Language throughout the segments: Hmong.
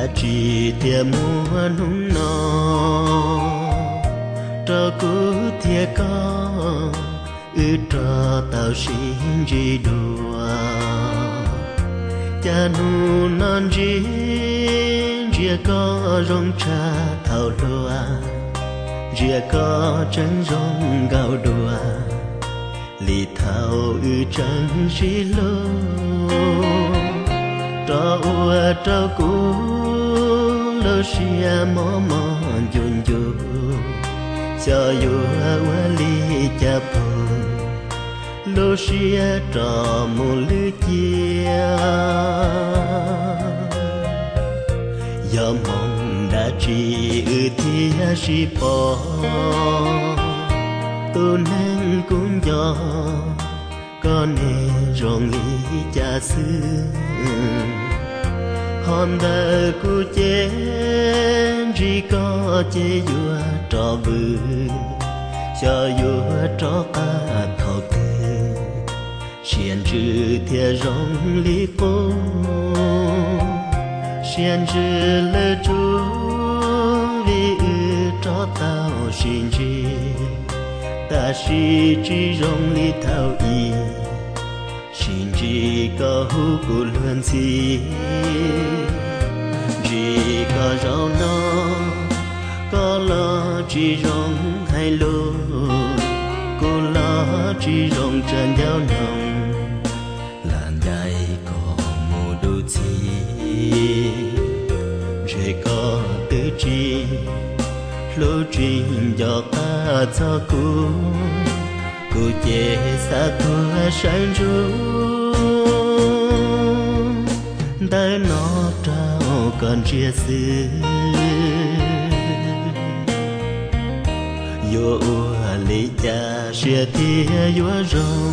Dab tsi thiaj muaj hnub no rau kuv thiab koj, wb rov tau sib ntsib dua. Cas hnub no ntsia, ntsia koj zoo tshaj thaum hluas, ntsia koj tseem zoo nkauj dua li thaum wb tseem sib hlub. Rov ua rau kuv lub siab mob mob ncu ncu, xyov yuav ua li cas pom lub siab rov mus lwj cia. Yog hmoov dab tsi wb thiaj sib pom, tus neeg kuv nco koj niag zoo li cas xwb. Ho ntawm kuv ces ntsib koj ces yuav rov vwm, xyov yuav rov qab thaum twg. Siab ntsws thiaj zoo li qub, siab ntsws lawm tsuas vim wb rov tau sib ntsib, tab sis tsis zoo li thaum ub. Sib ntsib koj hu kuv luag ntxhi, ntsib koj zaum no, koj los tsis zoo hais lus, kuv los tsis zoo tsa ncauj noog. Lam ncaim koj mus dua txhij, ntshe koj twb tsis hlub tsis nco qab txog kuv, kuv ces xav tuag saib ntsub ntawm no rau koj ntsia xwb. Yuav ua li cas siab thiaj yuav zoo,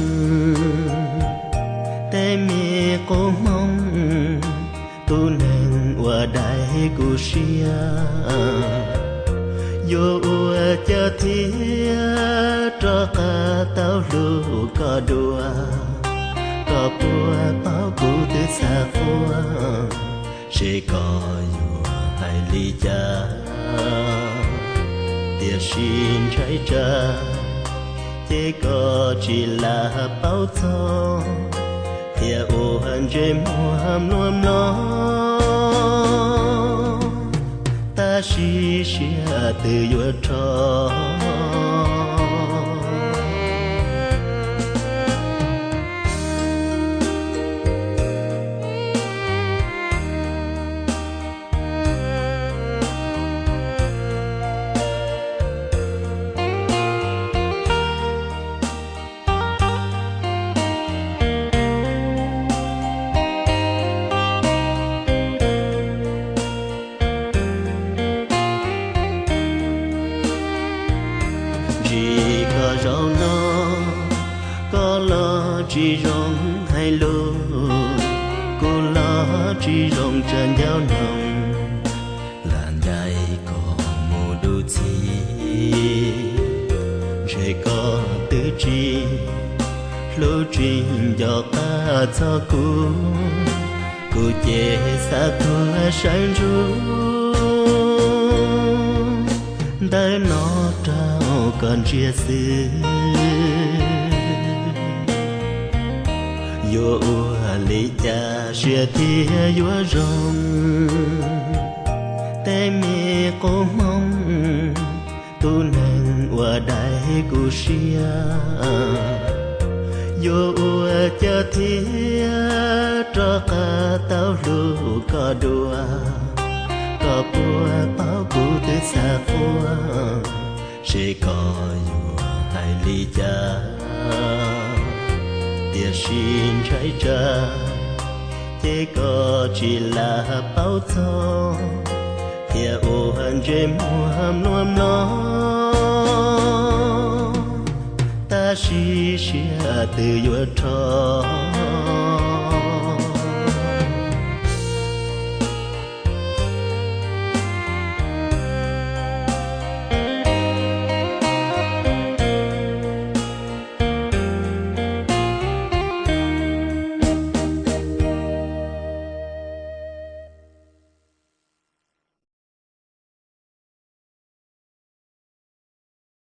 tej me qub hmoov tus neeg ua daim kuv siab. Yuav ua cas thiaj rov qab tau hlub koj dua, koj puas paub kuv twb xav quaj, seb koj yuav hais li cas. Tiam sis ntshai tsam ces koj tsis lam paub txog, thiaj ua ntsej muag mluas mlob, tab sis siab twb yuav rho. Ntsib koj zaum no, koj los tsis zoo hais lus, kuv los tsis zoo tsa ncauj noog. Lam ncaim koj mus dua txhij, ntshe koj twb tsis hlub tsis nco qab txog kuv, kuv ces xav tuag saib ntsub ntawm no rau koj ntsia xwb. Yuav ua li cas siab thiaj yuav zoo, tej me qub hmoov tus neeg ua daim kuv siab. Yuav ua cas thiaj rov qab tau hlub koj dua, koj puas paub kuv twb xav quaj, seb koj yuav hais li cas. Tiam sis ntshai tsam ces koj tsis lam paub txog, thiaj ua ntsej muag mluas mlob, tab sis siab twb yuav rho.